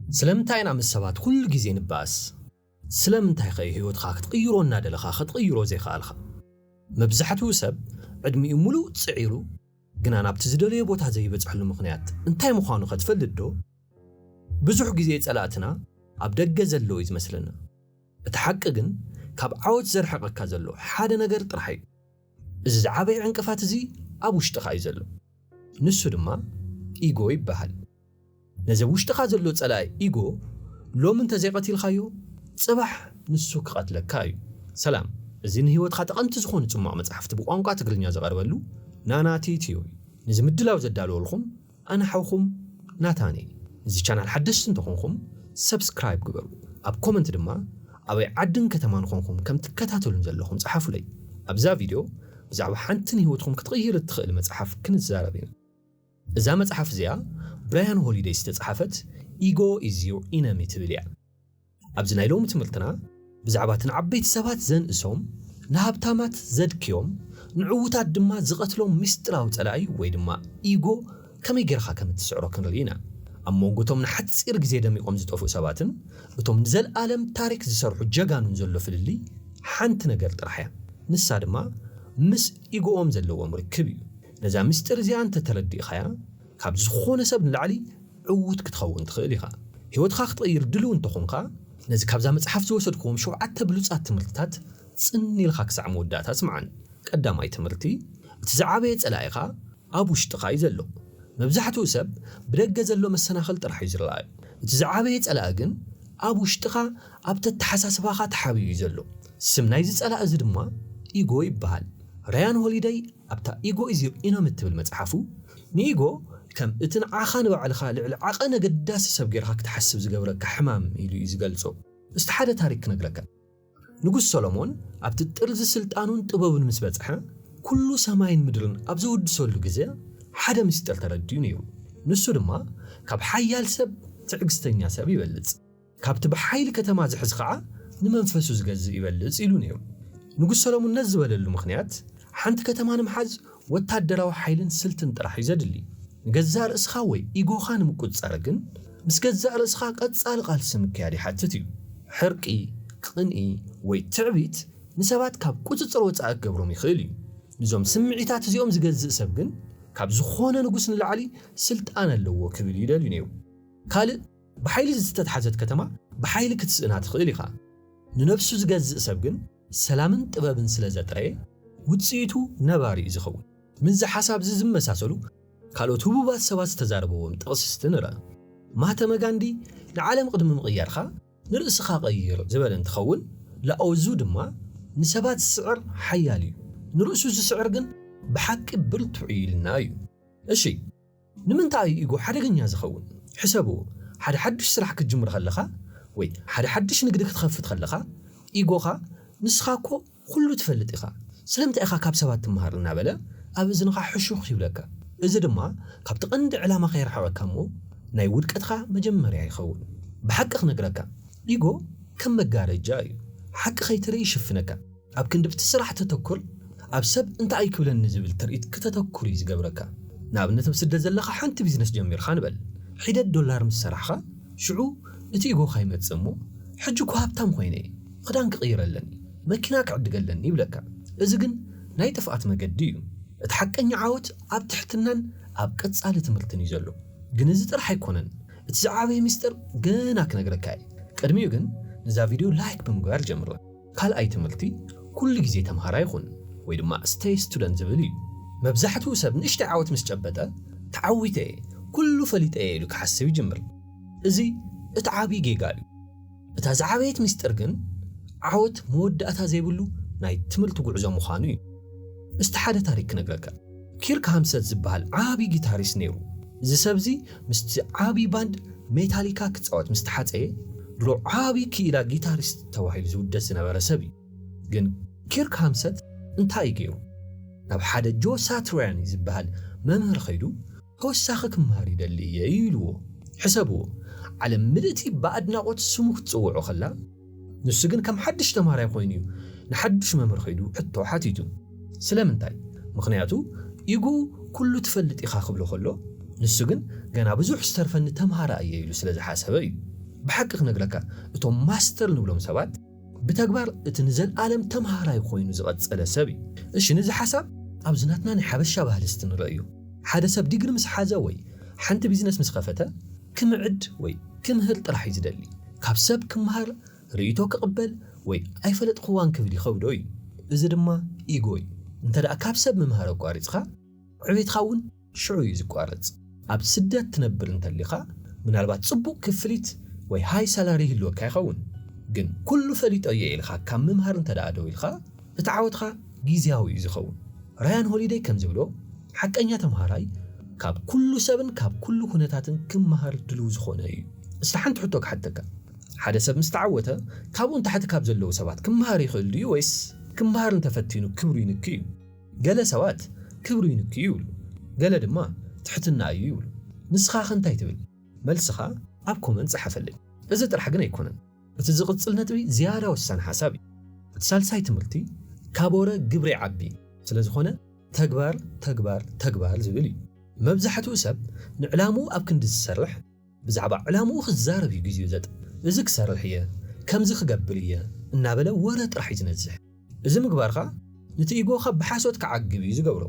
ስለምንታይ ኢና ምስ ሰባት ኩሉ ግዜ ንባኣስ? ስለምንታይ ኸ ህይወትኻ ክትቕይሮ እናደለኻ ክትቕይሮ ዘይከኣልካ? መብዛሕትኡ ሰብ ዕድሚኡ ምሉእ ጽዒሩ፣ ግና ናብቲ ዝደለዮ ቦታ ዘይበጽሐሉ ምኽንያት እንታይ ምዃኑ ኸ ትፈልጥ ዶ? ብዙሕ ግዜ ጸላእትና ኣብ ደገ ዘለዉ እዩ ዝመስለና። እቲ ሓቂ ግን ካብ ዓወት ዘርሕቐካ ዘሎ ሓደ ነገር ጥራሕ እዩ። እዚ ዝዓበየ ዕንቅፋት እዚ ኣብ ውሽጥኻ እዩ ዘሎ። ንሱ ድማ ኢጎ ይበሃል። ነዚ ኣብ ውሽጥኻ ዘሎ ጸላኢ ኢጎ ሎሚ እንተዘይቐቲልካዮ፣ ጽባሕ ንሱ ክቐትለካ እዩ። ሰላም፣ እዚ ንህይወትካ ጠቐምቲ ዝኾኑ ጽማቕ መጻሕፍቲ ብቋንቋ ትግርኛ ዝቐርበሉ ናናቲ ቲዩ እዩ። ነዚ ምድላው ዘዳለወልኩም ኣነ ሓውኹም ናታን እየ። እዚ ቻናል ሓደሽቲ እንተኾንኩም ሰብስክራይብ ግበሩ። ኣብ ኮመንት ድማ ኣበይ ዓድን ከተማን ኾንኩም ከም ትከታተሉን ዘለኹም ጸሓፉለይ። ኣብዛ ቪድዮ ብዛዕባ ሓንቲ ንህይወትኩም ክትቕይር እትኽእል መጽሓፍ ክንዛረብ ኢና። እዛ መጽሓፍ እዚኣ ብራያን ሆሊደይ ዝተጻሓፈት ኢጎ ኢዝ ዩር ኢነሚ ትብል እያ። ኣብዚ ናይ ሎሚ ትምህርትና ብዛዕባ እቲ ንዓበይቲ ሰባት ዘንእሶም፣ ንሃብታማት ዘድክዮም፣ ንዕዉታት ድማ ዝቐትሎም ምስጢራዊ ጸላኢ ወይ ድማ ኢጎ ከመይ ጌርካ ከም እትስዕሮ ክንርኢ ኢና። ኣብ መንጎ እቶም ንሓጺር ግዜ ደሚቖም ዝጠፍኡ ሰባትን እቶም ንዘለኣለም ታሪክ ዝሰርሑ ጀጋኑን ዘሎ ፍልልይ ሓንቲ ነገር ጥራሕ እያ። ንሳ ድማ ምስ ኢጎኦም ዘለዎም ርክብ እዩ። ነዛ ምስጢር እዚኣ እንተ ተረዲእኻያ፣ ካብ ዝኾነ ሰብ ንላዕሊ ዕዉት ክትኸውን ትኽእል ኢኻ። ህይወትካ ክትቕይር ድልው እንተኾንካ፣ ነዚ ካብዛ መጽሓፍ ዝወሰድክዎም ሸውዓተ ብሉጻት ትምህርትታት ጽን ኢልካ ክሳዕ መወዳእታ ስምዓኒ። ቀዳማይ ትምህርቲ፣ እቲ ዝዓበየ ጸላኢኻ ኣብ ውሽጥኻ እዩ ዘሎ። መብዛሕትኡ ሰብ ብደገ ዘሎ መሰናኽል ጥራሕ እዩ ዝረኣዮ። እቲ ዝዓበየ ጸላኢ ግን ኣብ ውሽጥኻ፣ ኣብ ተተሓሳስባኻ ተሓቢኡ እዩ ዘሎ። ስም ናይዚ ጸላኢ እዚ ድማ ኢጎ ይበሃል። ራያን ሆሊደይ ኣብታ ኢጎ ኢዝ ዩር ኢነሚ እትብል መጽሓፉ፣ ንኢጎ ከም እቲ ንዓኻ ንባዕልኻ ልዕሊ ዓቐን ኣገዳሲ ሰብ ጌርካ ክትሓስብ ዝገብረካ ሕማም ኢሉ እዩ ዝገልጾ። እስቲ ሓደ ታሪክ ክነግረካ። ንጉስ ሰሎሞን ኣብቲ ጥርዚ ስልጣኑን ጥበቡን ምስ በጽሐ፣ ኩሉ ሰማይን ምድርን ኣብ ዘወድሰሉ ግዜ ሓደ ምስጢር ተረዲኡ ነይሩ። ንሱ ድማ ካብ ሓያል ሰብ ትዕግስተኛ ሰብ ይበልጽ፣ ካብቲ ብሓይሊ ከተማ ዝሕዝ ኸዓ ንመንፈሱ ዝገዝእ ይበልጽ ኢሉ ነይሩ። ንጉስ ሰሎሞን ነዚ ዝበለሉ ምኽንያት፣ ሓንቲ ከተማ ንምሓዝ ወታደራዊ ሓይልን ስልትን ጥራሕ እዩ ዘድሊ። ንገዛእ ርእስኻ ወይ ኢጎኻ ንምቁጽጻር ግን ምስ ገዛእ ርእስኻ ቀጻሊ ቃልሲ ምክያድ ይሓትት እዩ። ሕርቂ፣ ቅንኢ ወይ ትዕቢት ንሰባት ካብ ቁጽጽር ወጻኢ ክገብሮም ይኽእል እዩ። ንዞም ስምዒታት እዚኦም ዝገዝእ ሰብ ግን ካብ ዝኾነ ንጉስ ንላዕሊ ስልጣን ኣለዎ ክብል ይደልዩ ነይሩ። ካልእ፣ ብሓይሊ ዝተትሓዘት ከተማ ብሓይሊ ክትስእና ትኽእል ኢኻ። ንነብሱ ዝገዝእ ሰብ ግን ሰላምን ጥበብን ስለ ዘጥረየ ውጽኢቱ ነባሪ እዩ ዝኸውን። ምስዚ ሓሳብ እዚ ዝመሳሰሉ ካልኦት ህቡባት ሰባት ዝተዛረብዎም ጥቕስስቲ ንርኣ። ማህተመ ጋንዲ ንዓለም ቅድሚ ምቕያርካ ንርእስኻ ቀይር ዝበለ እንትኸውን፣ ላኦዙ ድማ ንሰባት ዝስዕር ሓያል እዩ፣ ንርእሱ ዝስዕር ግን ብሓቂ ብርቱዕ እዩ ኢልና እዩ። እሺ፣ ንምንታይ እዩ ኢጎ ሓደገኛ ዝኸውን? ሕሰብዎ፣ ሓደ ሓድሽ ስራሕ ክትጅምር ከለኻ ወይ ሓደ ሓድሽ ንግዲ ክትኸፍት ከለኻ ኢጎኻ ንስኻ እኮ ኩሉ ትፈልጥ ኢኻ፣ ስለምንታይ ኢኻ ካብ ሰባት ትመሃር እናበለ ኣብ እዝንኻ ሕሹኽ ይብለካ። እዚ ድማ ካብቲ ቀንዲ ዕላማ ከየርሕቐካ እሞ ናይ ውድቀትካ መጀመርያ ይኸውን። ብሓቂ ክነግረካ፣ ኢጎ ከም መጋረጃ እዩ። ሓቂ ከይትርኢ ይሽፍነካ። ኣብ ክንዲ ብቲ ስራሕ ተተኩር፣ ኣብ ሰብ እንታይ ክብለኒ ዝብል ትርኢት ክተተኩር እዩ ዝገብረካ። ንኣብነት፣ ኣብ ስደት ዘለኻ ሓንቲ ቢዝነስ ጀሚርካ ንበል። ሒደት ዶላር ምስ ሰራሕኻ፣ ሽዑ እቲ ኢጎኻ ይመጽእ እሞ፣ ሕጂ እኮ ሃብታም ኮይነ እየ፣ ክዳን ክቕይር ኣለኒ፣ መኪና ክዕድግ ኣለኒ ይብለካ። እዚ ግን ናይ ጥፍኣት መገዲ እዩ። እቲ ሓቀኛ ዓወት ኣብ ትሕትናን ኣብ ቀጻሊ ትምህርትን እዩ ዘሎ። ግን እዚ ጥራሕ ኣይኮነን። እቲ ዝዓበየ ምስጢር ገና ክነግረካ እየ። ቅድሚኡ ግን ነዛ ቪድዮ ላይክ ብምግባር ጀምሮ። ካልኣይ ትምህርቲ፣ ኩሉ ግዜ ተምሃራይ ኩን ወይ ድማ stay student ዝብል እዩ። መብዛሕትኡ ሰብ ንእሽተይ ዓወት ምስ ጨበጠ፣ ተዓዊተ እየ፣ ኩሉ ፈሊጠ እየ ኢሉ ክሓስብ ይጅምር። እዚ እቲ ዓብዪ ጌጋ እዩ። እታ ዝዓበየት ምስጢር ግን ዓወት መወዳእታ ዘይብሉ ናይ ትምህርቲ ጉዕዞ ምዃኑ እዩ። እስቲ ሓደ ታሪክ ክነግረካ። ኪርክ ሃምሰት ዝበሃል ዓቢ ጊታሪስት ነይሩ። እዚ ሰብ እዚ ምስቲ ዓቢ ባንድ ሜታሊካ ክጻወት ምስ ተሓጸየ፣ ድሮ ዓቢ ክኢላ ጊታሪስት ተባሂሉ ዝውደስ ዝነበረ ሰብ እዩ። ግን ኪርክ ሃምሰት እንታይ እዩ ገይሩ? ናብ ሓደ ጆ ሳትሪያኒ ዝበሃል መምህር ከይዱ፣ "ተወሳኺ ክመሃር ይደሊ እየ" ኢልዎ። ሕሰብዎ፣ ዓለም ምልእቲ ብኣድናቖት ስሙ ክትጽውዖ ከላ፣ ንሱ ግን ከም ሓድሽ ተማሃራይ ኮይኑ እዩ ንሓድሽ መምህር ከይዱ ሕቶ ሓቲቱ። ስለምንታይ? ምኽንያቱ ኢጉኡ ኩሉ ትፈልጥ ኢኻ ክብሎ ከሎ፣ ንሱ ግን ገና ብዙሕ ዝተርፈኒ ተምሃራይ እየ ኢሉ ስለ ዝሓሰበ እዩ። ብሓቂ ክነግረካ፣ እቶም ማስተር ንብሎም ሰባት ብተግባር እቲ ንዘለኣለም ተምሃራይ ኮይኑ ዝቐጸለ ሰብ እዩ። እሺ፣ ነዚ ሓሳብ ኣብዚ ናትና ናይ ሓበሻ ባህሊ እስቲ ንርእዮ። ሓደ ሰብ ዲግሪ ምስ ሓዘ ወይ ሓንቲ ቢዝነስ ምስ ኸፈተ፣ ክምዕድ ወይ ክምህር ጥራሕ እዩ ዝደሊ። ካብ ሰብ ክምሃር፣ ርእይቶ ክቕበል ወይ ኣይፈለጥክዋን ክብል ይኸብዶ እዩ። እዚ ድማ ኢጎ እዩ። እንተ ደኣ ካብ ሰብ ምምሃር ኣቋሪጽኻ፣ ዕቤትካ እውን ሽዑ እዩ ዝቋረጽ። ኣብ ስደት ትነብር እንተሊኻ፣ ምናልባት ጽቡቕ ክፍሊት ወይ ሃይ ሳላሪ ይህልወካ ይኸውን። ግን ኩሉ ፈሊጦ እየ ኢልካ ካብ ምምሃር እንተ ደኣ ደው ኢልካ፣ እቲ ዓወትካ ግዝያዊ እዩ ዝኸውን። ራያን ሆሊደይ ከም ዝብሎ፣ ሓቀኛ ተምሃራይ ካብ ኩሉ ሰብን ካብ ኩሉ ኩነታትን ክምሃር ድልው ዝኾነ እዩ። እስቲ ሓንቲ ሕቶ ክሓተካ። ሓደ ሰብ ምስ ተዓወተ፣ ካብኡ ንታሕቲ ካብ ዘለዉ ሰባት ክምሃር ይኽእል ድዩ ወይስ ክምሃር እንተፈቲኑ ክብሩ ይንኪ እዩ? ገለ ሰባት ክብሩ ይንኪ ይብሉ፣ ገለ ድማ ትሕትና እዩ ይብሉ። ንስኻ ከ እንታይ ትብል? መልስኻ ኣብ ኮመንት ጸሓፈለይ። እዚ ጥራሕ ግን ኣይኮነን። እቲ ዝቕጽል ነጥቢ ዝያዳ ወሳኒ ሓሳብ እዩ። እቲ ሳልሳይ ትምህርቲ ካብ ወረ ግብሪ ይዓቢ ስለ ዝኾነ፣ ተግባር፣ ተግባር፣ ተግባር ዝብል እዩ። መብዛሕትኡ ሰብ ንዕላምኡ ኣብ ክንዲ ዝሰርሕ፣ ብዛዕባ ዕላምኡ ክዛረብ እዩ ግዜኡ ዘጥ-፣ እዚ ክሰርሕ እየ፣ ከምዚ ክገብር እየ እናበለ ወረ ጥራሕ እዩ ዝነዝሕ። እዚ ምግባርካ ነቲ ኢጎኻ ብሓሶት ክዓግብ እዩ ዝገብሮ።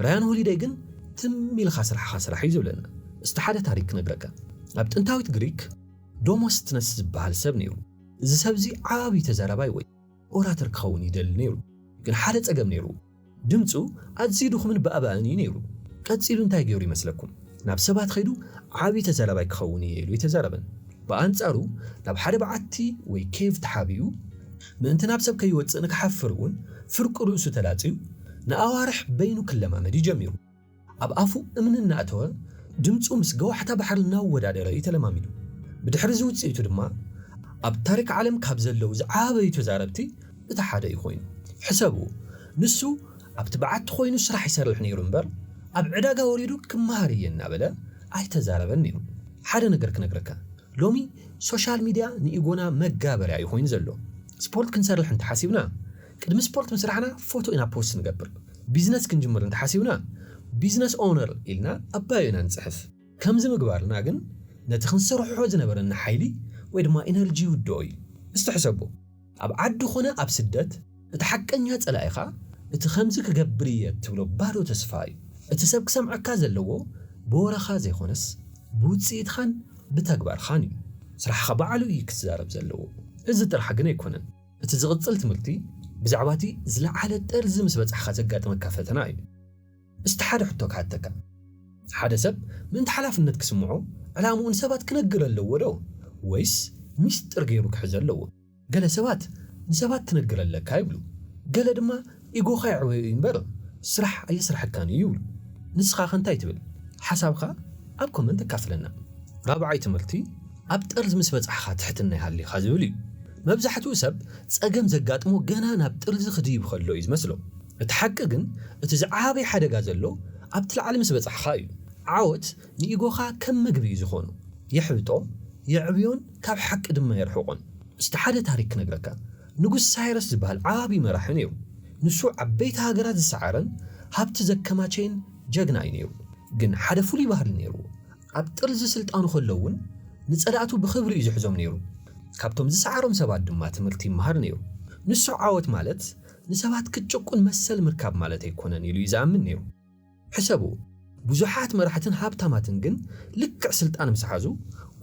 ራያን ሆሊደይ ግን ትም ኢልካ ስራሕኻ ስራሕ እዩ ዝብለና። እስቲ ሓደ ታሪክ ክነግረካ። ኣብ ጥንታዊት ግሪክ ዶሞስትነስ ዝበሃል ሰብ ነይሩ። እዚ ሰብ እዚ ዓቢ ተዛራባይ ወይ ኦራተር ክኸውን ይደሊ ነይሩ። ግን ሓደ ጸገም ነይሩ። ድምጹ ኣዝዩ ድኹምን ባእባእን እዩ ነይሩ። ቀጺሉ እንታይ ገይሩ ይመስለኩም? ናብ ሰባት ኸይዱ፣ "ዓቢ ተዛራባይ ክኸውን እየ" ኢሉ ኣይተዛረበን። ብኣንጻሩ፣ ናብ ሓደ በዓቲ ወይ ኬቭ ተሓቢኡ፣ ምእንቲ ናብ ሰብ ከይወጽእ ንክሓፍር እውን ፍርቂ ርእሱ ተላጽዩ፣ ንኣዋርሕ በይኑ ክለማመድ እዩ ጀሚሩ። ኣብ ኣፉ እምኒ እናእተወ፣ ድምጹ ምስ ገዋሕታ ባሕሪ እናወዳደረ እዩ ተለማሚዱ። ብድሕሪ እዚ ውጽኢቱ ድማ፣ ኣብ ታሪክ ዓለም ካብ ዘለዉ ዝዓበዩ ተዛረብቲ እቲ ሓደ እዩ ኮይኑ። ሕሰቡ፣ ንሱ ኣብቲ በዓቲ ኮይኑ ስራሕ ይሰርሕ ነይሩ እምበር፣ ኣብ ዕዳጋ ወሪዱ ክመሃር እየ እናበለ ኣይተዛረበን ነይሩ። ሓደ ነገር ክነግረካ፣ ሎሚ ሶሻል ሚድያ ንኢጎና መጋበርያ እዩ ኮይኑ ዘሎ። ስፖርት ክንሰርሕ እንተሓሲብና፣ ቅድሚ ስፖርት ምስራሕና ፎቶ ኢና ፖስት ንገብር። ቢዝነስ ክንጅምር እንተሓሲብና፣ ቢዝነስ ኦነር ኢልና ኣብ ባዮ ኢና ንጽሕፍ። ከምዚ ምግባርና ግን ነቲ ክንሰርሖ ዝነበረና ሓይሊ ወይ ድማ ኢነርጂ ይውድኦ እዩ። እስቲ ሕሰቦ፣ ኣብ ዓዲ ኾነ ኣብ ስደት፣ እቲ ሓቀኛ ጸላኢኻ እቲ ከምዚ ክገብር እየ እትብሎ ባዶ ተስፋ እዩ። እቲ ሰብ ክሰምዓካ ዘለዎ ብወረኻ ዘይኮነስ ብውጽኢትኻን ብተግባርኻን እዩ። ስራሕኻ ባዕሉ እዩ ክዛረብ ዘለዎ። እዚ ጥራሕ ግን ኣይኮነን። እቲ ዝቕጽል ትምህርቲ ብዛዕባ እቲ ዝለዓለ ጠርዚ ምስ በጻሕካ ዘጋጥመካ ፈተና እዩ። እስቲ ሓደ ሕቶ ክሓተካ። ሓደ ሰብ ምእንቲ ሓላፍነት ክስምዖ ዕላምኡ ንሰባት ክነግር ኣለዎ ዶ? ወይስ ሚስጥር ገይሩ ክሕዝ ኣለዎ? ገለ ሰባት ንሰባት ትነግር ኣለካ ይብሉ። ገለ ድማ ኢጎኻ የዕበዮ እዩ እምበር ስራሕ ኣየስርሐካን እዩ ይብሉ። ንስኻ ከ እንታይ ትብል? ሓሳብካ ኣብ ኮመንት ኣካፍለና። ራብዓይ ትምህርቲ፣ ኣብ ጠርዚ ምስ በጻሕካ ትሕትና ይሃልኻ ዝብል እዩ። መብዛሕትኡ ሰብ ጸገም ዘጋጥሞ ገና ናብ ጥርዚ ክድይብ ከሎ እዩ ዝመስሎ። እቲ ሓቂ ግን፣ እቲ ዝዓበየ ሓደጋ ዘሎ ኣብቲ ላዕሊ ምስ በጻሕካ እዩ። ዓወት ንኢጎኻ ከም ምግቢ እዩ ዝኾኖ። የሕብጦ፣ የዕብዮን ካብ ሓቂ ድማ የርሕቖን። እስቲ ሓደ ታሪክ ክነግረካ። ንጉስ ሳይረስ ዝበሃል ዓቢ መራሒ ነይሩ። ንሱ ዓበይቲ ሃገራት ዝሰዓረን ሃብቲ ዘከማቸየን ጀግና እዩ ነይሩ። ግን ሓደ ፍሉይ ባህሊ ነይርዎ። ኣብ ጥርዚ ስልጣኑ ከሎ እውን ንጸላእቱ ብኽብሪ እዩ ዝሕዞም ነይሩ። ካብቶም ዝሰዓሮም ሰባት ድማ ትምህርቲ ይመሃር ነይሩ። ንሱ ዓወት ማለት ንሰባት ክትጭቁን መሰል ምርካብ ማለት ኣይኮነን ኢሉ እዩ ዝኣምን ነይሩ። ሕሰቡ፣ ብዙሓት መራሕትን ሃብታማትን ግን ልክዕ ስልጣን ምስ ሓዙ፣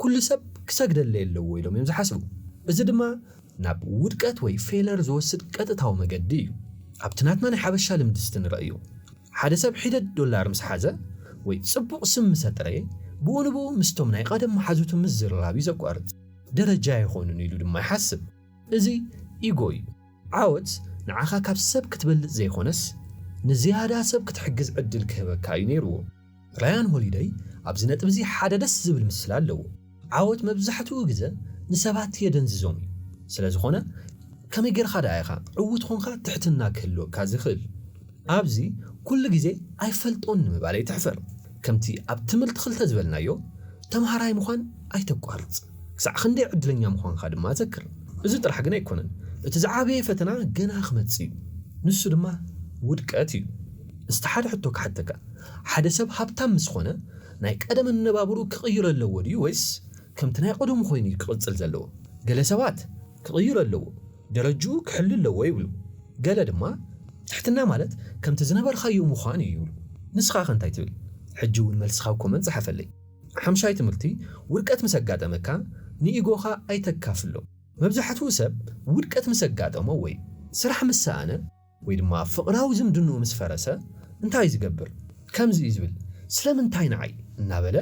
ኩሉ ሰብ ክሰግደለይ ኣለዎ ኢሎም እዮም ዝሓስቡ። እዚ ድማ ናብ ውድቀት ወይ ፌለር ዝወስድ ቀጥታዊ መገዲ እዩ። ኣብቲ ናትና ናይ ሓበሻ ልምዲ እስቲ ንረእዮ። ሓደ ሰብ ሒደት ዶላር ምስ ሓዘ ወይ ጽቡቕ ስም ምስ ኣጥረየ፣ ብኡ ንብኡ ምስቶም ናይ ቀደም መሓዙቱ ምዝርራብ እዩ ዘቋርጽ። ደረጃ ኣይኾኑን ኢሉ ድማ ይሓስብ። እዚ ኢጎ እዩ። ዓወት ንዓኻ ካብ ሰብ ክትበልጽ ዘይኮነስ፣ ንዝያዳ ሰብ ክትሕግዝ ዕድል ክህበካ እዩ ነይርዎ። ራያን ሆሊደይ ኣብዚ ነጥቢ እዚ ሓደ ደስ ዝብል ምስላ ኣለዎ። ዓወት መብዛሕትኡ ግዘ ንሰባት የደንዝዞም እዩ። ስለ ዝኾነ፣ ከመይ ጌርካ ደኣ ኢኻ ዕዉት ኾንካ ትሕትና ክህልወካ ዝኽእል? ኣብዚ ኩሉ ግዜ ኣይፈልጦን ንምባል ኣይትሕፈር። ከምቲ ኣብ ትምህርቲ ክልተ ዝበልናዮ፣ ተምሃራይ ምዃን ኣይተቋርጽ። ክሳዕ ክንደይ ዕድለኛ ምዃንካ ድማ ዘክር። እዚ ጥራሕ ግን ኣይኮነን። እቲ ዝዓበየ ፈተና ገና ክመጽእ እዩ። ንሱ ድማ ውድቀት እዩ። እስቲ ሓደ ሕቶ ክሓተካ። ሓደ ሰብ ሃብታም ምስ ኾነ፣ ናይ ቀደም ኣነባብርኡ ክቕይር ኣለዎ ድዩ ወይስ ከምቲ ናይ ቀደሙ ኮይኑ እዩ ክቕጽል ዘለዎ። ገለ ሰባት ክቕይር ኣለዎ፣ ደረጅኡ ክሕሉ ኣለዎ ይብሉ። ገለ ድማ ትሕትና ማለት ከምቲ ዝነበርካዮ ምዃን እዩ ይብሉ። ንስኻ ከ እንታይ ትብል? ሕጂ እውን መልስኻ ኮመንት ጸሓፈለይ። ሓምሻይ ትምህርቲ፣ ውድቀት ምስ ኣጋጠመካ ንኢጎኻ ኣይተካፍሎ። መብዛሕትኡ ሰብ ውድቀት ምስ ኣጋጠሞ ወይ ስራሕ ምስ ሰኣነ ወይ ድማ ፍቕራዊ ዝምድንኡ ምስ ፈረሰ እንታይ እዩ ዝገብር? ከምዚ እዩ ዝብል፣ ስለምንታይ ንዓይ እናበለ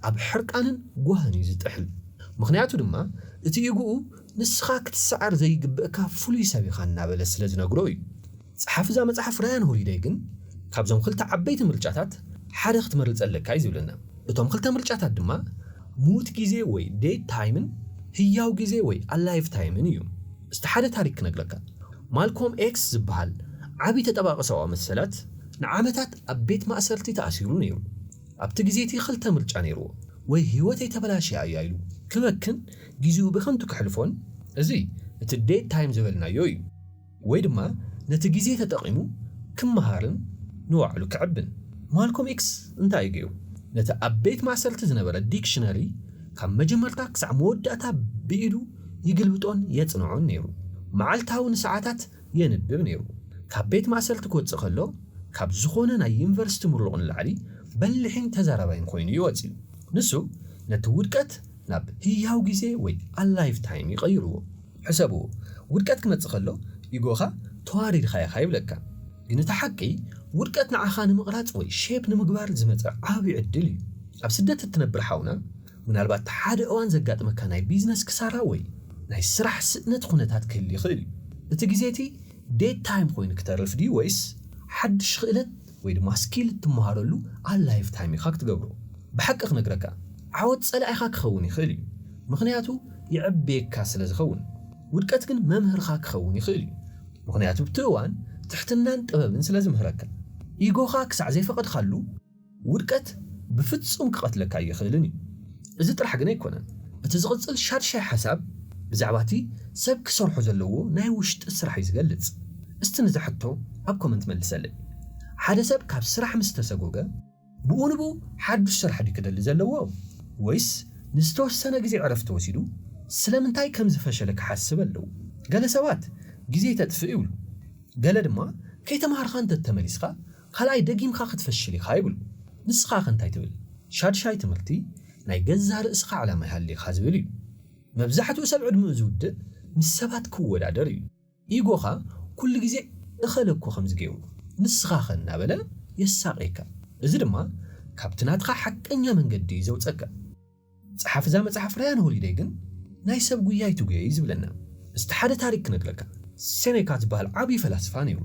ኣብ ሕርቃንን ጓህን እዩ ዝጥሕል። ምኽንያቱ ድማ እቲ ኢጉኡ ንስኻ ክትሰዓር ዘይግብእካ ፍሉይ ሰብ ኢኻ እናበለ ስለ ዝነግሮ እዩ። ጸሓፊ እዛ መጽሓፍ ራያን ሆሊደይ ግን ካብዞም ክልተ ዓበይቲ ምርጫታት ሓደ ክትመርጽ ኣለካ እዩ ዝብለና። እቶም ክልተ ምርጫታት ድማ ምዉት ግዜ ወይ ዴድ ታይምን ህያው ግዜ ወይ ኣላይቭ ታይምን እዩ። እስቲ ሓደ ታሪክ ክነግረካ። ማልኮም ኤክስ ዝበሃል ዓቢ ተጠባቂ ሰብኣዊ መሰላት ንዓመታት ኣብ ቤት ማእሰርቲ ተኣሲሩ ነይሩ። ኣብቲ ግዜ እቲ ክልተ ምርጫ ነይርዎ። ወይ ህይወተይ ተበላሽያ እያ ኢሉ ክበክን ግዜኡ ብኸንቱ ከሕልፎን፣ እዚ እቲ ዴድ ታይም ዝበልናዮ እዩ። ወይ ድማ ነቲ ግዜ ተጠቒሙ ክመሃርን ንባዕሉ ክዕብን። ማልኮም ኤክስ እንታይ እዩ ገይሩ? ነቲ ኣብ ቤት ማእሰርቲ ዝነበረ ዲክሽነሪ ካብ መጀመርታ ክሳዕ መወዳእታ ብኢዱ ይግልብጦን የጽንዖን ነይሩ። መዓልታዊ ንሰዓታት የንብብ ነይሩ። ካብ ቤት ማእሰርቲ ክወጽእ ከሎ ካብ ዝኾነ ናይ ዩኒቨርሲቲ ምሩቕ ንላዕሊ በሊሕን ተዛራባይን ኮይኑ እዩ ወጺኡ። ንሱ ነቲ ውድቀት ናብ ህያው ግዜ ወይ ኣላይቭ ታይም ይቐይርዎ። ሕሰብዎ፣ ውድቀት ክመጽእ ከሎ ኢጎኻ ተዋሪድካ ኢኻ ይብለካ። ግን እቲ ሓቂ ውድቀት ንዓኻ ንምቕራጽ ወይ ሼፕ ንምግባር ዝመጸ ዓቢ ዕድል እዩ። ኣብ ስደት እትነብር ሓውና፣ ምናልባት ሓደ እዋን ዘጋጥመካ ናይ ቢዝነስ ክሳራ ወይ ናይ ስራሕ ስእነት ኩነታት ክህሉ ይኽእል እዩ። እቲ ግዜ እቲ ዴድ ታይም ኮይኑ ክተርፍ ድዩ ወይስ ሓድሽ ክእለት ወይ ድማ ስኪል እትመሃረሉ ኣላይቭ ታይም ኢኻ ክትገብሮ? ብሓቂ ክነግረካ፣ ዓወት ጸላኢኻ ክኸውን ይኽእል እዩ፣ ምኽንያቱ ይዕብየካ ስለ ዝኸውን። ውድቀት ግን መምህርኻ ክኸውን ይኽእል እዩ፣ ምኽንያቱ ኣብቲ እዋን ትሕትናን ጥበብን ስለ ዝምህረካ። ኢጎኻ ክሳዕ ዘይፈቐድካሉ ውድቀት ብፍጹም ክቐትለካ ኣይኽእልን እዩ። እዚ ጥራሕ ግን ኣይኮነን። እቲ ዝቕጽል ሻድሻይ ሓሳብ ብዛዕባ እቲ ሰብ ክሰርሖ ዘለዎ ናይ ውሽጢ ስራሕ እዩ ዝገልጽ። እስቲ ነዛ ሕቶ ኣብ ኮመንት መልሰለይ። ሓደ ሰብ ካብ ስራሕ ምስ ተሰጎገ ብኡ ንብኡ ሓዱሽ ስራሕ ድዩ ክደሊ ዘለዎ? ወይስ ንዝተወሰነ ግዜ ዕረፍቲ ወሲዱ ስለምንታይ ከም ዝፈሸለ ክሓስብ ኣለዎ? ገለ ሰባት ግዜ ተጥፍእ ይብሉ። ገለ ድማ ከይተማሃርካ እንተ ተመሊስካ ካልኣይ ደጊምካ ክትፈሽል ኢኻ ይብሉ። ንስኻ ከ እንታይ ትብል? ሻድሻይ ትምህርቲ ናይ ገዛ ርእስኻ ዕላማ ይሃልኻ ዝብል እዩ። መብዛሕትኡ ሰብ ዕድሚኡ ዝውድእ ምስ ሰባት ክወዳደር እዩ። ኢጎኻ ኩሉ ግዜ እኸለ እኮ ከምዚ ገይሩ ንስኻ ከ እናበለ የሳቕየካ። እዚ ድማ ካብቲ ናትኻ ሓቀኛ መንገዲ እዩ ዘውጸካ። ጸሓፊ እዛ መጽሓፍ ራያን ሆሊደይ ግን ናይ ሰብ ጉያ ኣይትጉየ እዩ ዝብለና። እስቲ ሓደ ታሪክ ክነግረካ። ሴኔካ ዝበሃል ዓብዪ ፈላስፋ ነይሩ።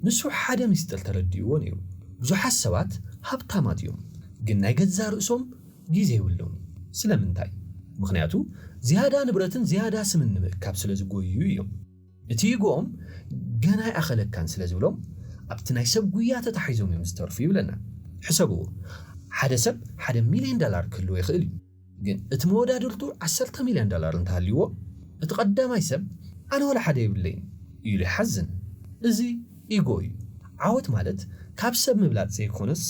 ንሱ ሓደ ሚስጥር ተረዲእዎ ነይሩ። ብዙሓት ሰባት ሃብታማት እዮም፣ ግን ናይ ገዛ ርእሶም ግዜ የብሎም። ስለምንታይ? ምኽንያቱ ዝያዳ ንብረትን ዝያዳ ስምን ንምእካብ ስለ ዝጎዩ እዮም። እቲ ኢጎኦም ገና ኣይኣኸለካን ስለ ዝብሎም ኣብቲ ናይ ሰብ ጉያ ተታሒዞም እዮም ዝተርፉ ይብለና። ሕሰብዎ፣ ሓደ ሰብ ሓደ ሚልዮን ዳላር ክህልዎ ይኽእል እዩ፣ ግን እቲ መወዳድርቱ ዓሰርተ ሚልዮን ዳላር እንተሃልይዎ፣ እቲ ቀዳማይ ሰብ ኣነ ወላ ሓደ የብለይን ኢሉ ይሓዝን። እዚ ኢጎ እዩ። ዓወት ማለት ካብ ሰብ ምብላጽ ዘይኮነስ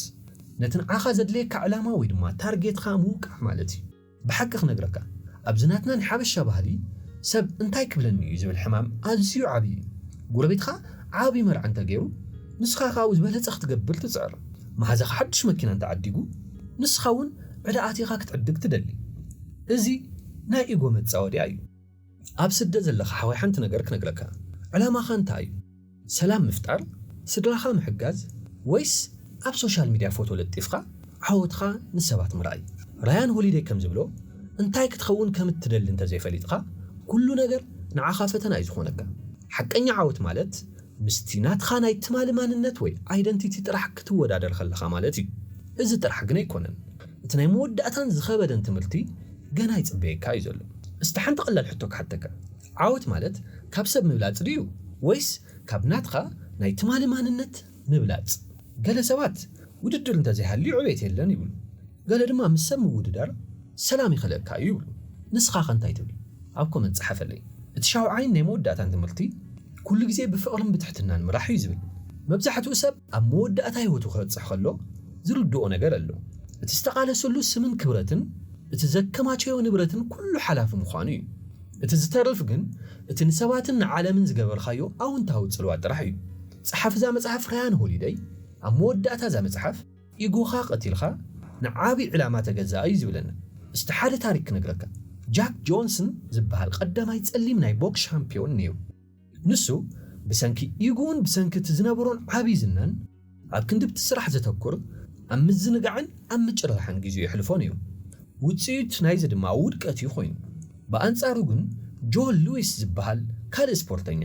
ነቲ ንዓኻ ዘድልየካ ዕላማ ወይ ድማ ታርጌትካ ምውቃዕ ማለት እዩ። ብሓቂ ክነግረካ፣ ኣብዚ ናትና ናይ ሓበሻ ባህሊ ሰብ እንታይ ክብለኒ እዩ ዝብል ሕማም ኣዝዩ ዓብዪ እዩ። ጎረቤትኻ ዓብዪ መርዓ እንተገይሩ ንስኻ ካብኡ ዝበለጸ ክትገብር ትጽዕር። መሓዛኻ ሓድሽ መኪና እንተዓዲጉ ንስኻ እውን ዕዳ ኣቲኻ ክትዕድግ ትደሊ። እዚ ናይ ኢጎ መጻወድያ እዩ። ኣብ ስደት ዘለኻ ሓወይ ሓንቲ ነገር ክነግረካ። ዕላማኻ እንታይ እዩ? ሰላም ምፍጣር፣ ስድራኻ ምሕጋዝ፣ ወይስ ኣብ ሶሻል ሚድያ ፎቶ ለጢፍካ ዓወትኻ ንሰባት ምርኣይ? ራያን ሆሊደይ ከም ዝብሎ፣ እንታይ ክትኸውን ከም እትደሊ እንተዘይፈሊጥካ ኩሉ ነገር ንዓኻ ፈተና እዩ ዝኾነካ። ሓቀኛ ዓወት ማለት ምስቲ ናትኻ ናይ ትማሊ ማንነት ወይ ኣይደንቲቲ ጥራሕ ክትወዳደር ከለኻ ማለት እዩ። እዚ ጥራሕ ግን ኣይኮነን። እቲ ናይ መወዳእታን ዝኸበደን ትምህርቲ ገና ይጽበየካ እዩ ዘሎ። እስቲ ሓንቲ ቀላል ሕቶ ክሓተካ። ዓወት ማለት ካብ ሰብ ምብላጽ ድዩ ወይስ ካብ ናትኻ ናይ ትማሊ ማንነት ምብላጽ? ገለ ሰባት ውድድር እንተዘይሃልዩ ዕቤት የለን ይብሉ። ገለ ድማ ምስ ሰብ ምውድዳር ሰላም ይኸለካ እዩ ይብሉ። ንስኻ ከ እንታይ ትብል? ኣብ ኮመንት ጸሓፈለይ። እቲ ሻውዓይን ናይ መወዳእታን ትምህርቲ ኩሉ ግዜ ብፍቕርን ብትሕትናን ምራሕ እዩ ዝብል። መብዛሕትኡ ሰብ ኣብ መወዳእታ ህይወቱ ክበጽሕ ከሎ ዝርድኦ ነገር ኣሎ። እቲ ዝተቓለሰሉ ስምን ክብረትን እቲ ዘከማቸዮ ንብረትን ኩሉ ሓላፊ ምዃኑ እዩ። እቲ ዝተርፍ ግን እቲ ንሰባትን ንዓለምን ዝገበርካዮ ኣውንታዊ ጽልዋ ጥራሕ እዩ። ጸሓፊ እዛ መጽሓፍ ራያን ሆሊደይ ኣብ መወዳእታ እዛ መጽሓፍ ኢጎኻ ቀቲልካ ንዓቢ ዕላማ ተገዛእ እዩ ዝብለና። እስቲ ሓደ ታሪክ ክነግረካ። ጃክ ጆንስን ዝበሃል ቀዳማይ ጸሊም ናይ ቦክስ ሻምፒዮን ነይሩ። ንሱ ብሰንኪ ኢጉን ብሰንኪ እቲ ዝነበሮን ዓቢ ዝናን ኣብ ክንድብቲ ስራሕ ዘተኩር፣ ኣብ ምዝንጋዕን ኣብ ምጭርራሕን ግዜኡ የሕልፎ ነይሩ። ውጽኢት ናይዚ ድማ ውድቀት እዩ ኮይኑ። ብኣንጻሩ ግን ጆ ሉዊስ ዝበሃል ካልእ ስፖርተኛ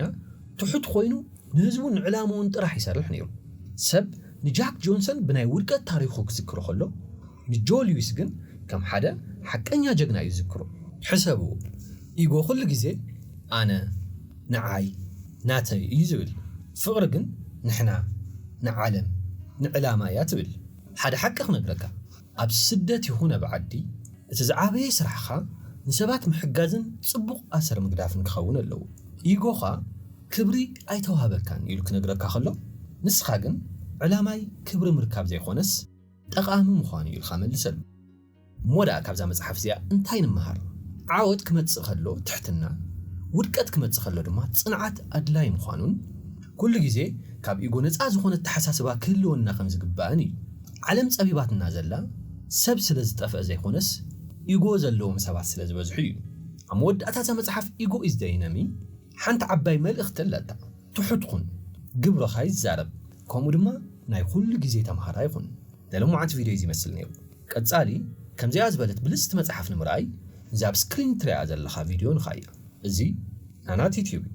ትሑት ኮይኑ ንህዝቡን ንዕላምኡን ጥራሕ ይሰርሕ ነይሩ። ሰብ ንጃክ ጆንሰን ብናይ ውድቀት ታሪኹ ክዝክሮ ከሎ፣ ንጆ ሉዊስ ግን ከም ሓደ ሓቀኛ ጀግና እዩ ዝዝክሮ። ሕሰቡ፣ ኢጎ ኩሉ ግዜ ኣነ፣ ንዓይ፣ ናተይ እዩ ዝብል። ፍቕሪ ግን ንሕና፣ ንዓለም፣ ንዕላማ እያ ትብል። ሓደ ሓቂ ክነግረካ፣ ኣብ ስደት ይኹን ኣብ ዓዲ እቲ ዝዓበየ ስራሕኻ ንሰባት ምሕጋዝን ጽቡቕ ኣሰር ምግዳፍን ክኸውን ኣለዎ። ኢጎኻ ክብሪ ኣይተዋህበካን ኢሉ ክነግረካ ከሎ፣ ንስኻ ግን ዕላማይ ክብሪ ምርካብ ዘይኮነስ ጠቓሚ ምዃኑ ኢልካ መልሰሉ። እሞ ደኣ ካብዛ መጽሓፍ እዚኣ እንታይ ንምሃር? ዓወት ክመጽእ ከሎ ትሕትና፣ ውድቀት ክመጽእ ከሎ ድማ ጽንዓት ኣድላይ ምዃኑን፣ ኩሉ ግዜ ካብ ኢጎ ነጻ ዝኾነ ኣተሓሳስባ ክህልወና ከም ዝግባእን እዩ። ዓለም ጸቢባትና ዘላ ሰብ ስለ ዝጠፍአ ዘይኮነስ ኢጎ ዘለዎም ሰባት ስለ ዝበዝሑ እዩ። ኣብ መወዳእታ እዛ መጽሓፍ ኢጎ ኢዝ ዘ ኢነሚ ሓንቲ ዓባይ መልእኽቲ ኣለታ። ትሑት ኩን፣ ግብርኻ ይዛረብ፣ ከምኡ ድማ ናይ ኩሉ ግዜ ተምሃራይ ኩን። ናይ ሎማዓንቲ ቪድዮ እዚ ይመስል ነይሩ። ቀጻሊ ከምዚኣ ዝበለት ብልጽቲ መጽሓፍ ንምርኣይ እዚ ኣብ ስክሪን ትሪኣ ዘለኻ ቪድዮ ንኻያ። እዚ ናናት ዩቲዩብ እዩ።